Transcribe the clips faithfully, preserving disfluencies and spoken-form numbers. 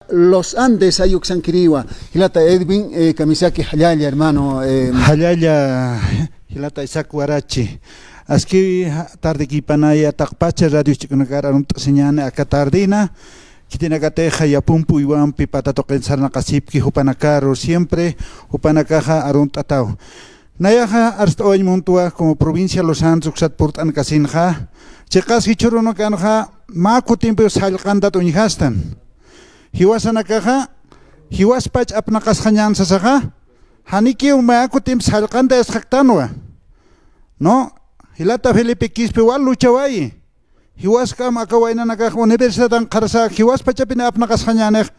Los Andes, ay uksankiriwa. Jilata Edwin, eh, kamisaki jallalla, hermano, eh. Jallalla, jilata Isaac Warachi. Aski ja-, tardekipanaya taqpacha radio ch'ikunakar arunt'asiñäni aka tardena. Khitinakatixa yapumpi uywampi pata tuqin sarnaqasipki jupanakaru, siempre jupanakaxa arunt'ataw. Nayaxa arst'awañ muntwa, como provincia Los Andes uksat purt'ankasinxa, chiqas jichhürunakanxa mä kutimpiw sallqantat uñjastan. Jiwasanakaxa, jiwaspach apnaqasxañän sasaxa, janikiw mä kutimp sallqantayasxaktanwa. No, jilata Felipe Quispe wal luchawayi. Jiwaskam aka waynanakax universidadan qharsa jiwaspachapini apnaqasxañänix,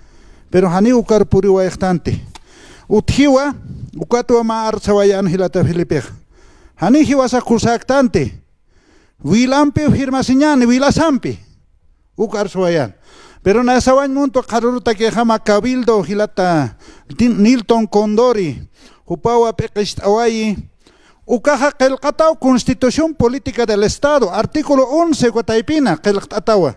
pero janiw ukar puriwayxtanti. Utjiwa, ukatwa mä arsawayän jilata Felipex. Janiw jiwasax kusäktanti. Wilampiw firmasiñäni, wilasampi. Uk arsawayän. Pero nayax sawañ muntwa qharürutakixa mä cabildo jilata Tin-, Nilton Condori, jupawa p'iqist'awayi, ukaxa qillqataw Constitución Política del Estado, artículo once uka taypina qillqt'atawa.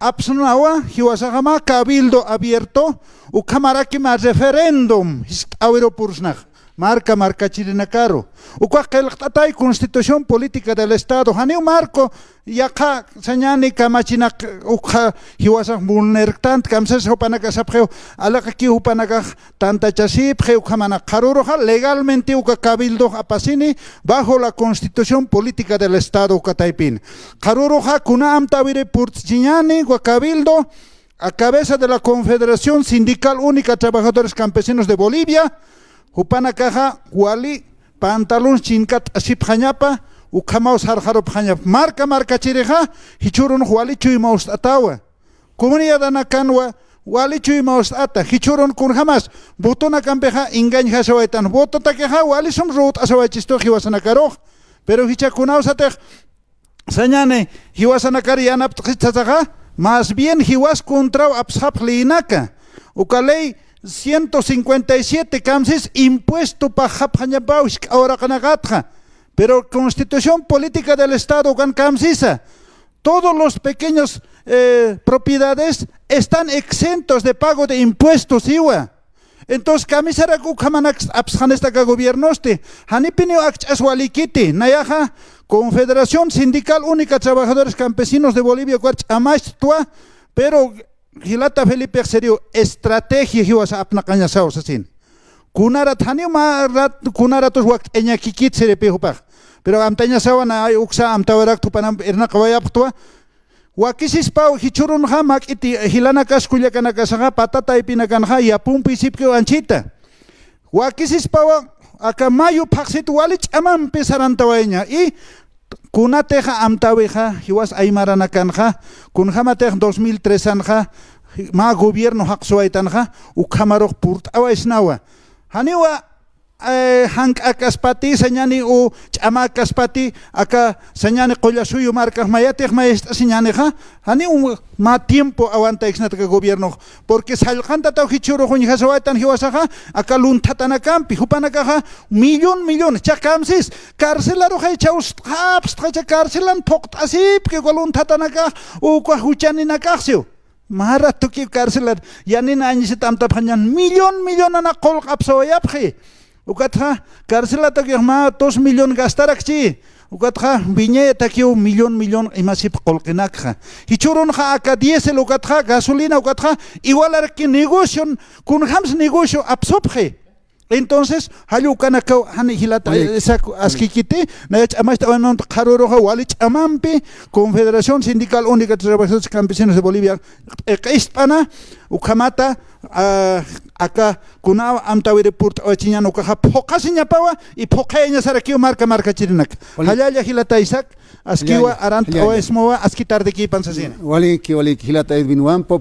Apsunawa, jiwasaxa mä cabildo abierto, ukhamaraki mä referéndum jiskt'äwiruw pursnax, marka markachirinakaru. Ukax qillqt'atay Constitución Política del Estado, janiw marco yaqha sañäni kamachinak ukxa jiwasax vulnerktant, kamsas jupanakax sapxiw, alaqikiw jupanakax tantachasipxi, ukhamanak qharüruxa legalmente uka cabildox apasini bajo la Constitución Política del Estado uka taypin. Qharüruxa kuna amtäwiri purt'chiñäni uka cabildo, a cabeza de la Confederación Sindical Única Trabajadores Campesinos de Bolivia, jupanakaxa wali pantalons chinkatt'asipxañapa, ukhamaw sarxarupxañapa. Marka markachirixa, jichhürunx wali chuymawst'atawa. Comunidadanakanwa wali chuymawst'ata, jichhürun kunjamas votonakampixa engañjasawaytan, vototakixa wali sum ruwt'asawaychistu jiwasanakarux. Pero jichha kunawsatix sañäni jiwasanakar yanapt'xit sasaxa, más bien jiwas contraw apsxapx leyinaka. Uka ley ciento cincuenta y siete kamsis impuesto pajxapxañapaw jisk'a uraqinakatxa. Pero Constitución Política del Estado ukan kamsisa, todos los pequeños, eh, propiedades están exentos de pago de impuestos, siwa. Entonces, kamisarak ukhamanak apsxanista aka gobiernosti, janipiniw akch'as walikiti, nayaxa Confederación Sindical Única Trabajadores Campesinos de Bolivia ukar ch'amachtwa, pero jilata Felipe, seriw estrategia jiwas apnaqañasaw sasin. Kunarat janiw mä rat, kunaratus wakt'añakikit siripï jupax. Pero amtañasawa, na ay uksa amtäwirakt jupanamp irnaqawayapxtwa. Wakisispaw jichhürunxa mak'iti jilanakas kullakanakasaxa pata taypinakanxa yapumpi sipkiw anchhita. Wakisispawa aka mayu phaxsit wali ch'amampi sarantawayaña. Y kunatixa amtäwixa, jiwas aymaranakanxa, kunjamatix dos mil tres anxa, mä gobierno jaqsuwaytanxa, ukhamarux purt'awaysnawa. Janiwa, eh, jank'akaspati, sañäni u ch'amakaspati, aka sañäni Qullasuyu markax mayatix mayacht'asiñänixa, janiw mä tiempo awantayksnat aka gobiernox. Porque sallqantataw jichhürux uñjasawaytan jiwasaxa, aka lunthatanakampi, jupanakaxa millón, millón, jichhax kamsis, carcelaruxay chhawstxapxtxa, jichha carcelan phuqt'asipki uka lunthatanakax, uka juchaninakax siw. Mä ratukiw carcelar, yanina añisit amtapxañan, millón, millónanak qullq apsawayapxi. Ukatxa, carcelatakix mä dos millón gastarakchi. Ukatxa, viñayatakiw millón, millón imasip qullqinakxa. Jichhürunxa aka diésel ukatxa, gasolina ukatxa, igualaraki negocion, kunjams negocio apsupxi. Entonces, jall ukanakaw, jani jilata, walik, eh, sak, walik, askikiti, naya ch'amacht'awaymamp qharüruxa wali ch'amampi, Confederación Sindical Única de Trabajadores Campesinos de Bolivia, eh, q'ist'pana, ukhamata, ah, aka kunaw amtäwiri purt'awachiñan ukaxa phuqasiñapawa, y phuqayañasarakiw marka markachirinaka. Walik. Jallalla jilata Isaac, askiwa, jallalla, arant'awaysmawa, jallalla, aski tardekipan sasina. Waliki, waliki, jilata Edwin Wampo,